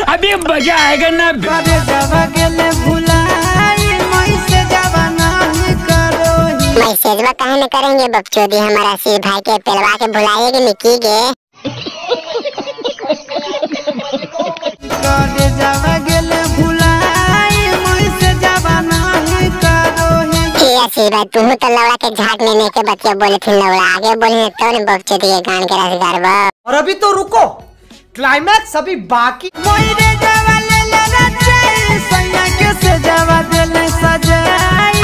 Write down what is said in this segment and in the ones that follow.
अभी मजा आएगा ना। मैसेजवा काहे न करेंगे बकचोदी हमारा आशीष भाई के पेलवा के भुलाएगी निकी गे। आशीष भाई तू तो लौड़ा के झाट लेने के बच्चे बोले थे लौड़ा आगे बोले तो ने बकचोदी के गान के रस गरबा। और अभी तो रुको, क्लाइमैक्स अभी बाकी।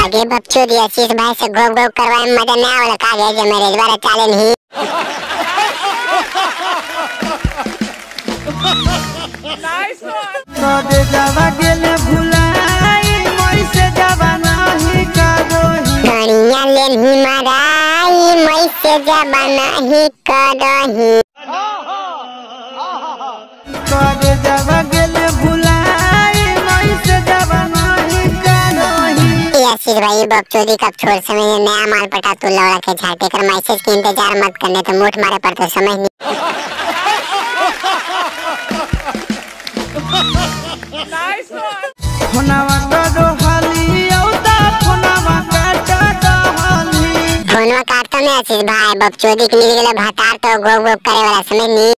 आगे बकचोदी आशीष भाई से गोप गोप करवाए मजा ना आवला का गए जे मेरे द्वारा चाले नहीं। नाइस वन। गणिया लेनी माराई मई से जबाना ही करही। आशीष भाई बकचोदी कब छोड़ समय नया माल पटा तू लौड़ा के झाटे कर मैसेज के इंतजार मत करने तो मूठ मारे पर तो समझ नहीं। फोनवा काटता नहीं आशीष भाई बकचोदी के मिल गया भातार तो गोप गोप करे वाला समझ नहीं।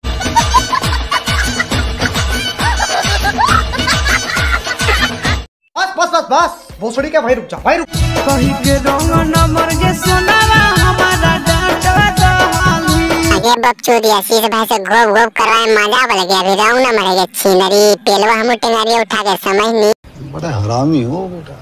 बस बस बस बस भोसड़ी के भाई रुक जा भाई रुक। कहीं के रंग नंबर के सोनावा हमारा डांटा दहाली। अरे बकचोदी आशीष भाई से गोप गोप करवाए मजा वाला गया अभी रंग न मरेगा छीनरी पेलवा हम टेंगारी उठा के समझ नहीं। बड़ा हरामी हो बेटा।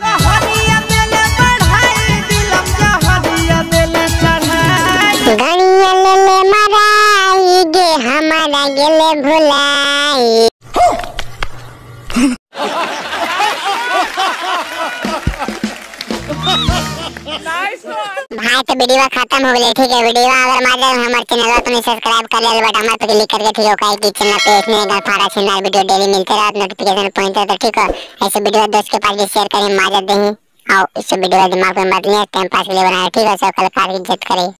लहरिया देले बढ़ाई दिलम लहरिया देले चढ़ाई। गणिया ले ले मराई गे हमारा गेले भुलाई। भाई तो वीडियो खत्म हो गई ठीक है। वीडियो अगर मजा आए हमारे चैनल को तुमने सब्सक्राइब कर लिया बट हमारे पे क्लिक करके ठीक हो काहे कि चैनल पे एक नया फाड़ा छिनार वीडियो डेली मिलते रहत नोटिफिकेशन पहुंचते तो ठीक हो। ऐसे वीडियो दोस्त के पास भी शेयर करें मजा दें और इस वीडियो दिमाग में मत नहीं टाइम पास के लिए बनाया ठीक है। सब कलाकार की इज्जत करें।